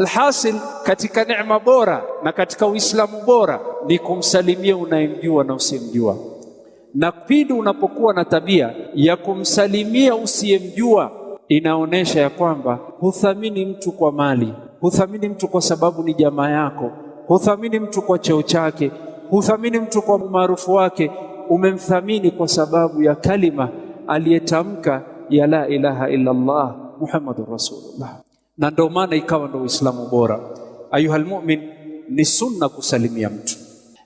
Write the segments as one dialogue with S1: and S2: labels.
S1: Alhasil, katika neema bora na katika Uislamu bora ni kumsalimia unayemjua na usiyemjua, na pindi unapokuwa na tabia ya kumsalimia usiyemjua, inaonyesha ya kwamba huthamini mtu kwa mali, huthamini mtu kwa sababu ni jamaa yako, huthamini mtu kwa cheo chake, huthamini mtu kwa umaarufu wake. Umemthamini kwa sababu ya kalima aliyetamka ya la ilaha illa Allah Muhammadur Rasulullah, na ndio maana ikawa ndio Uislamu bora. Ayuhal mu'min, ni sunna kusalimia mtu,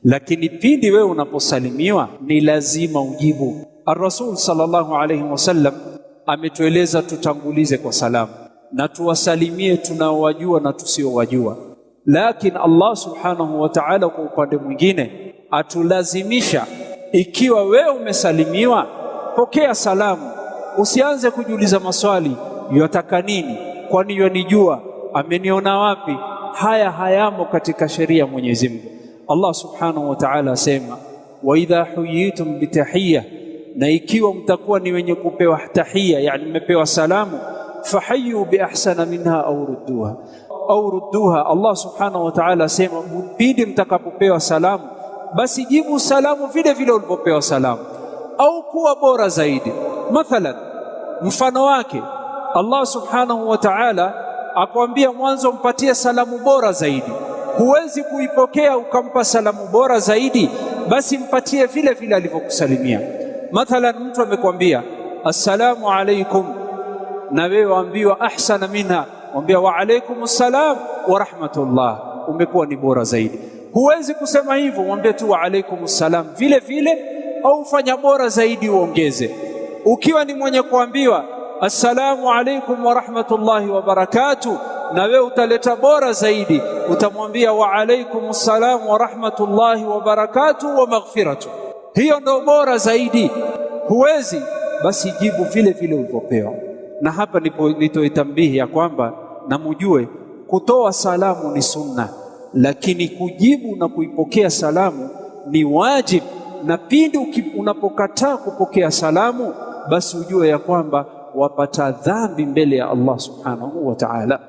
S1: lakini pindi wewe unaposalimiwa ni lazima ujibu. Ar-Rasul sallallahu alayhi wasallam ametueleza tutangulize kwa salamu na tuwasalimie tunaowajua na tusiowajua, lakini Allah subhanahu wa ta'ala kwa upande mwingine atulazimisha, ikiwa wewe umesalimiwa, pokea salamu, usianze kujiuliza maswali, yataka nini? Kwani yanijua? Ameniona wapi? Haya hayamo katika sheria ya Mwenyezi Mungu. Allah subhanahu wa ta'ala asema, wa idha huyitum bitahiyya, na ikiwa mtakuwa ni wenye kupewa tahiyya, yani mmepewa salamu, fahayu biahsana minha au rudduha au rudduha. Allah subhanahu wa ta'ala asema, pindi mtakapopewa salamu, basi jibu salamu vile vile ulivyopewa salamu, au kuwa bora zaidi. Mathalan, mfano wake Allah subhanahu wa ta'ala akwambia mwanzo mpatie salamu bora zaidi. Huwezi kuipokea ukampa salamu bora zaidi, basi mpatie vile vile alivyokusalimia. Mathalan, mtu amekwambia assalamu alaikum, na wewe waambiwa ahsana minha, mwambia wa alaikum salam wa rahmatullah, umekuwa ni bora zaidi. Huwezi kusema hivyo, mwambie tu wa alaikum salam vile vile, au fanya bora zaidi uongeze. Ukiwa ni mwenye kuambiwa assalamu alaikum wa rahmatullahi wa barakatuh, na wewe utaleta bora zaidi, utamwambia wa alaikum salam wa rahmatullahi wa barakatuh wa maghfiratuh. Hiyo ndo bora zaidi. Huwezi basi, jibu vile vile ulivyopewa. Na hapa ndipo nitoe tambihi ya kwamba na mujue kutoa salamu ni sunna, lakini kujibu na kuipokea salamu ni wajib, na pindi unapokataa kupokea salamu, basi ujue ya kwamba wapata dhambi mbele ya Allah subhanahu wa ta'ala.